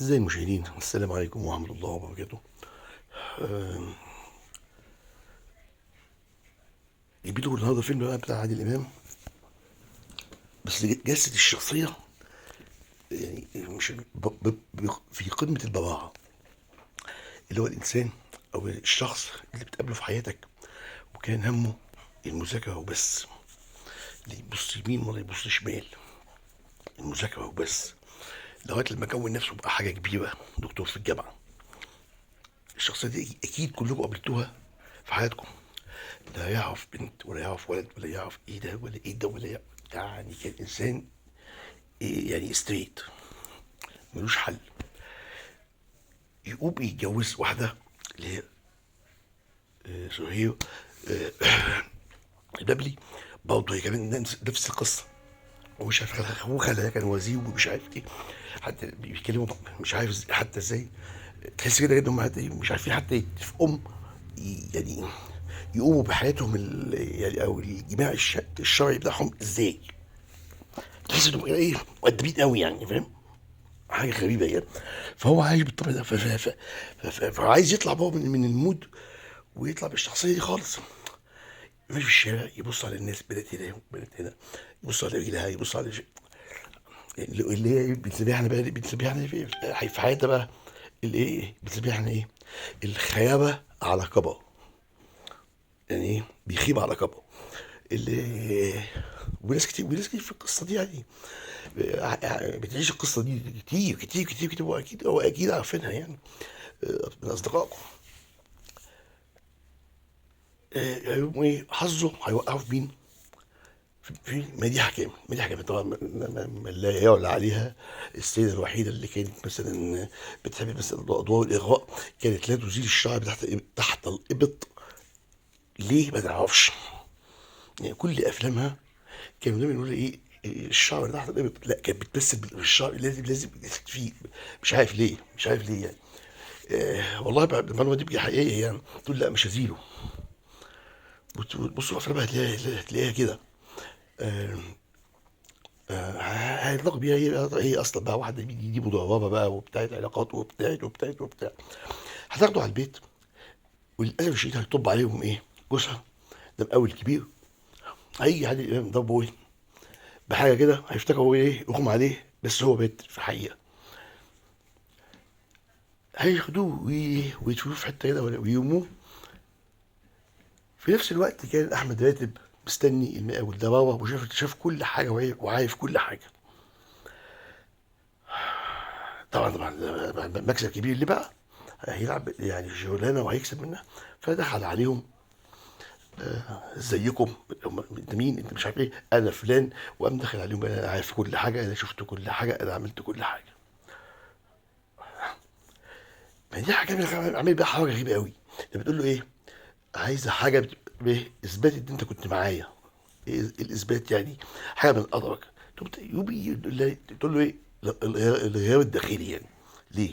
أعزائي المشاهدين، السلام عليكم ورحمة الله وبركاته. جبت لكم النهارده فيلم بقى بتاع عادل إمام، بس جسد الشخصية يعني مش في قمة البراعة، اللي هو الإنسان أو الشخص اللي بتقابله في حياتك وكان همه المذاكرة وبس، لا يبص يمين ولا يبص شمال، المذاكرة وبس، لغاية لما كون نفسه بقى حاجة كبيرة، دكتور في الجامعة. الشخصية دي أكيد كلكم قابلتوها في حياتكم، لا يعرف بنت ولا يعرف ولد ولا يعرف إيه ده ولا إيه ده ولا يعرف، يعني كان إنسان إيه يعني ستريت ملوش حل. يقوم يتجوز واحدة اللي هي سهير البابلي، برضه هي كمان نفس القصة، ومش عارف هو خالها كان وزير ومش عارف ايه، حتى بيتكلموا مش عارف حتى ازاي، تحس كده انهم حتى مش عارفين حتى يتفقوا، يعني يقوموا بحياتهم يعني او الجماع الشرعي بتاعهم ازاي، تحس انهم ايه مؤدبين قوي يعني، فاهم؟ حاجة غريبة يعني. فهو عايش بالطبع ده، فعايز يطلع بقى من ال mood ويطلع بالشخصية دي خالص. ماشي في الشارع يبص على الناس، بنات هنا بنات هنا، يبص على رجلها، يبص على اللي هي بنسميها احنا بقى، بنسميها احنا في حياتنا بقى اللي ايه، بنسميها احنا ايه، الخيابه على كبر، يعني ايه بيخيب على كبر اللي. وناس كتير، وناس كتير في القصة دي يعني بتعيش القصة دي كتير كتير كتير كتير، واكيد عارفينها يعني من اصدقائكم. هيقوم ايه حظه هيوقعه في مين؟ في مديحه كامل. مديحه كامل طبعا لا يعلى عليها، السيدة الوحيدة اللي كانت مثلا بتحب مثلا ادوار الاغراء، كانت لا تزيل الشعر تحت الابط، ليه ما تعرفش يعني. كل افلامها كانوا دايما يقولوا ايه الشعر اللي تحت الابط، لا كانت بتمثل بالشعر، لازم فيه، مش عارف ليه، مش عارف ليه يعني. والله بقى المعلومة دي بقى حقيقية يعني، تقول لا مش هزيله. بصوا افلامها هتلاقيها كده. هيطلق بيها هي اصلا بقى واحدة دي مدربه بقى وبتاعت علاقات وبتاعت وبتاعت وبتاع، هتاخده على البيت، وللاسف الشديد هيطب عليهم ايه جوزها ده مقاول كبير، هيجي عادل امام ضربه ايه بحاجة كده، هيفتكروا ايه يغمى عليه، بس هو بيت في الحقيقة. هياخدوه ويدفنوه في حتة كده ويرموه. في نفس الوقت كان احمد راتب مستني المقاول ده بابا، وشاف كل حاجة وعارف كل حاجة. طبعا مكسب كبير اللي بقى هيلعب يعني شغلانة وهيكسب منها. فدخل عليهم ازيكم، انت مين، انت مش عارف ايه، انا فلان، وقام دخل عليهم انا عارف كل حاجة، انا شفت كل حاجة، انا عملت كل حاجة. ما دي حاجة عامل بقى حاجة غريبة قوي، انت بتقول له ايه، عايزه حاجة اثبات ان انت كنت معايا، ايه الاثبات يعني، حاجة من قدرك. تقول له ايه الغياب الداخلي يعني ليه،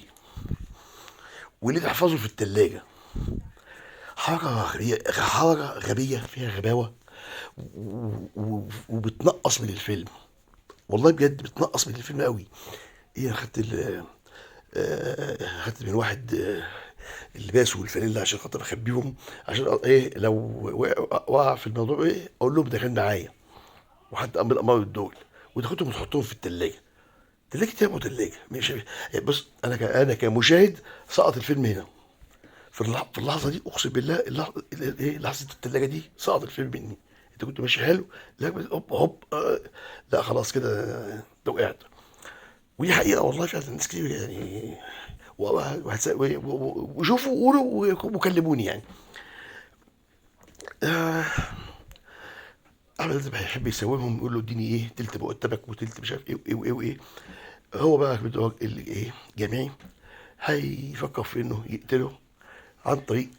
وليه تحفظه في الثلاجة. حركة غبية، حركة غبية فيها غباوه وبتنقص من الفيلم، والله بجد بتنقص من الفيلم قوي. ايه انا خدت من واحد اللباس والفانيلا عشان خاطر اخبيهم، عشان ايه لو وقع في الموضوع ايه اقول لهم ده كان معايا، وحتى قام بالامر دول، وتاخدهم وتحطهم في الثلاجة. تلاجة يا تلاجة مش بص، انا كمشاهد سقط الفيلم هنا في اللحظة دي، اقسم بالله ايه لحظة الثلاجة دي سقط الفيلم مني. انت كنت ماشي حلو، لا هوب هوب لا خلاص كده انت وقعت. ودي حقيقة والله فعلا، ناس كتير يعني وشوفوا وقولوا وكلموني يعني. احمد راتب هيحب يساومهم، يقول له اديني ايه تلت مرتبك وتلت مش عارف ايه وايه وايه وايه. هو بقى بتوع ايه جامعي هيفكر في انه يقتله عن طريق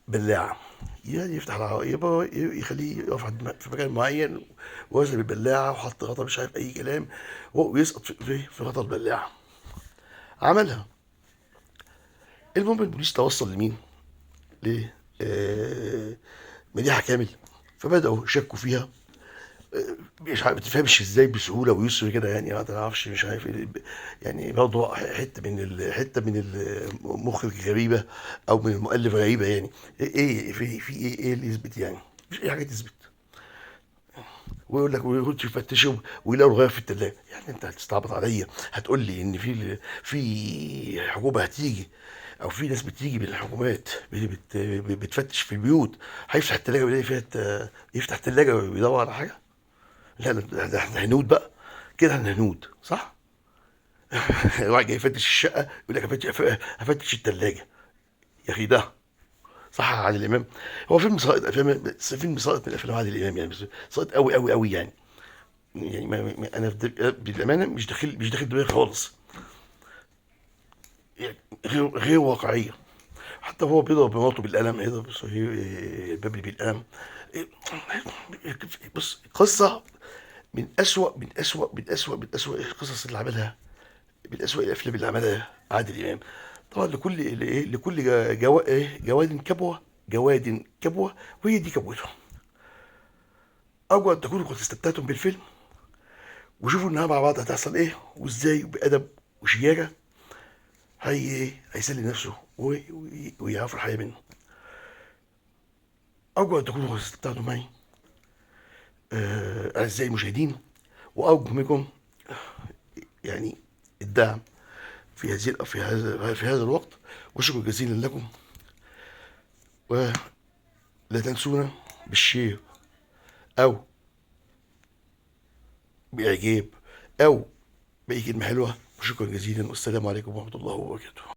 بلاعه، يعني يفتح العربية يخليه يقف في مكان معين ويوزن بالبلاعه وحط غطا مش عارف اي كلام، ويسقط في غطا البلاعة. عملها. المهم البوليس توصل لمين؟ ل مديحه كامل، فبداوا يشكوا فيها. مش عارف، ما تفهمش ازاي بسهولة ويسر كده يعني، ما تعرفش مش عارف إيه. يعني برضه حتة من المخرج غريبة او من المؤلف غريبة يعني. ايه في ايه اللي يثبت يعني؟ مش اي حاجة تثبت. ويقول لك ويقول يفتشوا ويلاقوا الغاية في الثلاجة. يعني انت هتستعبط عليا؟ هتقول لي ان في حكومة هتيجي او في ناس بتيجي من الحكومات بتفتش في البيوت، هيفتح الثلاجة ويلاقي فيها يفتح الثلاجة ويدور على حاجة؟ لا لا، ده احنا هنود بقى كده، احنا هنود صح؟ واحد جاي يفتش الشقة يقول لك هفتش الثلاجة. يا اخي ده صح يا عادل امام؟ هو فيلم ساقط، افلام بس فيلم ساقط من افلام عادل امام يعني، بس ساقط قوي قوي قوي يعني. يعني ما انا بالامانة مش داخل دماغي خالص يعني، غير واقعية. حتى هو بيضرب مراته بالقلم، يضرب البابلي بالقلم. بص، قصة من اسوأ من اسوأ من اسوأ من اسوأ القصص اللي عملها، من اسوأ الافلام اللي عملها عادل امام. طبعا لكل إيه، لكل إيه، جواد كبوة، جواد كبوة، وهي دي كبوته. ارجو ان تكونوا قد استمتعتم بالفيلم، وشوفوا انها مع بعض هتحصل ايه وازاي، وبادب وشياكه هيسلي نفسه ويعرف الحياة منه. ارجو ان تكونوا قد استمتعتم معي اعزائي المشاهدين، وارجو منكم الدعم في هذا الوقت، وشكرا جزيلا لكم. ولا تنسونا بالشير او باعجاب او باي كلمة حلوة. وشكرا جزيلا، والسلام عليكم ورحمة الله وبركاته.